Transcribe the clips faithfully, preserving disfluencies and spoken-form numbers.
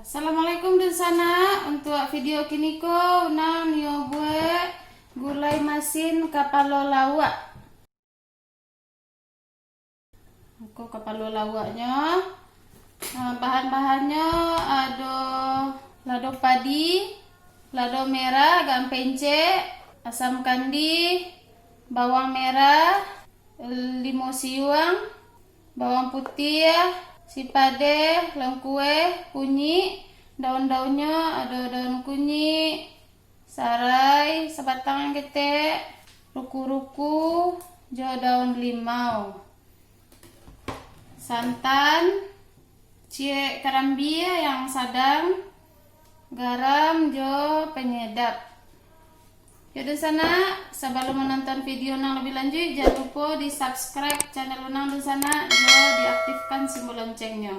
Assalamualaikum dunsanak, untuak video kiniko Unang nio buek gulai masin kapalo lauak. Ko kapalo lauaknyo. Ah, bahan-bahannyo ado lado padi, lado merah agak pencek, asam kandi, bawang merah, limo siuang, bawang putiah, sipadeh, lengkueh, kunyik, daun-daunnyo ado daun kunyik, sarai sabatang nan ketek, ruku-ruku, jo daun limau, santan, ciek karambia yang sadang, garam, jo penyedap. Yo dunsanak, sabalum manonton video nan labiah lanjuik, jan lupo di subscribe channel Unang dunsanak, jo diaktifkan simbol loncengnya.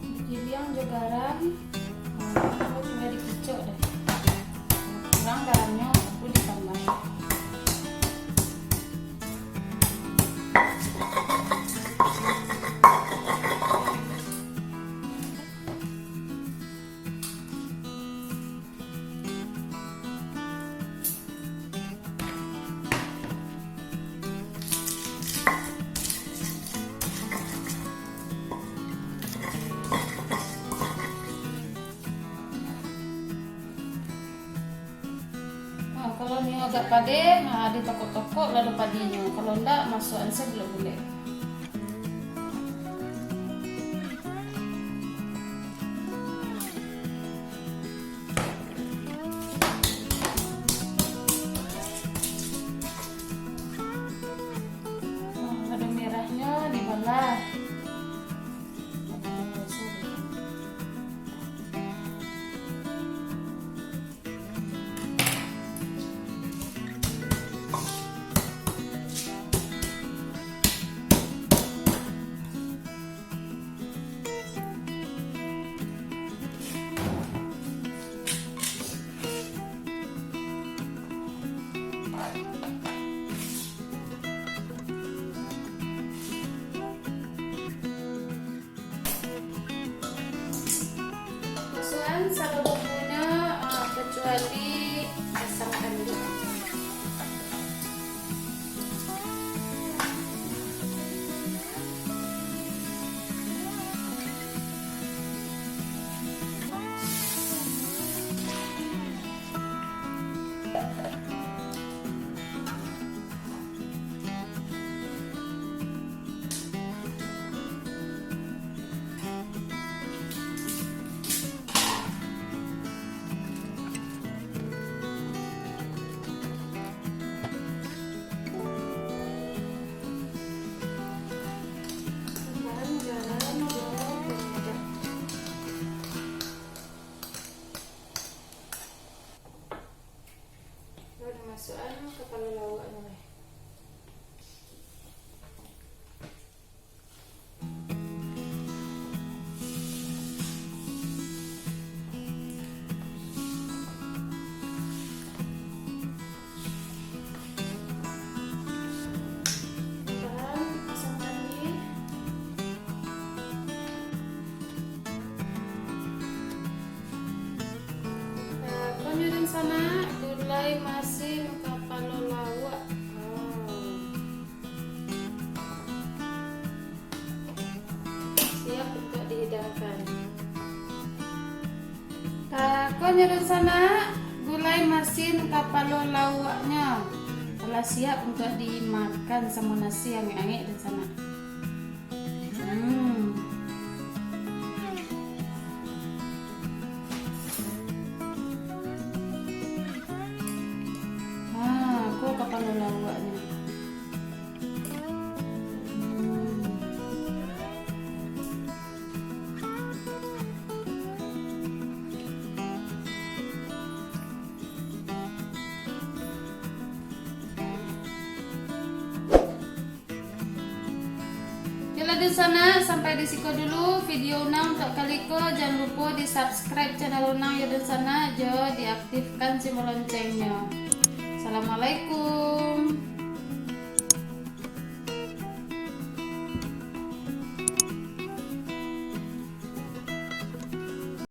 Digiliang jo garam, nah, tingga dikicok deh. Kurang garamnyo, baru ditambahi. Nah, kalau nio agak padeh, nah, ditokok-tokok lado padinyo. Kalau ndak, masuakan se bulek-bulek. Nah, lado merahnyo dibalah. Masuakan sagalo bumbunyo, ah, kacuali asam kandi. Baru masuakan kapalo lauaknyo lai. Tahan, asam kandi. Nah, ko nyo dunsanak, gulai masin kapalo lauak. Wow. Siap untuak dihidangkan. Nah, ko nyo dunsanak, gulai masin kapalo lauaknyo lah siap untuak dimakan samo nasi angek-angek dunsanak. Hmm. Ah, ko kapalo lauaknyo. Hmm. Oke lah, Dunsanak, sampai di siko dulu video Unang untuak kali ko. Jan lupo di subscribe channel Unang yo Dunsanak, jo diaktifkan simbol loncengnya. Assalamualaikum.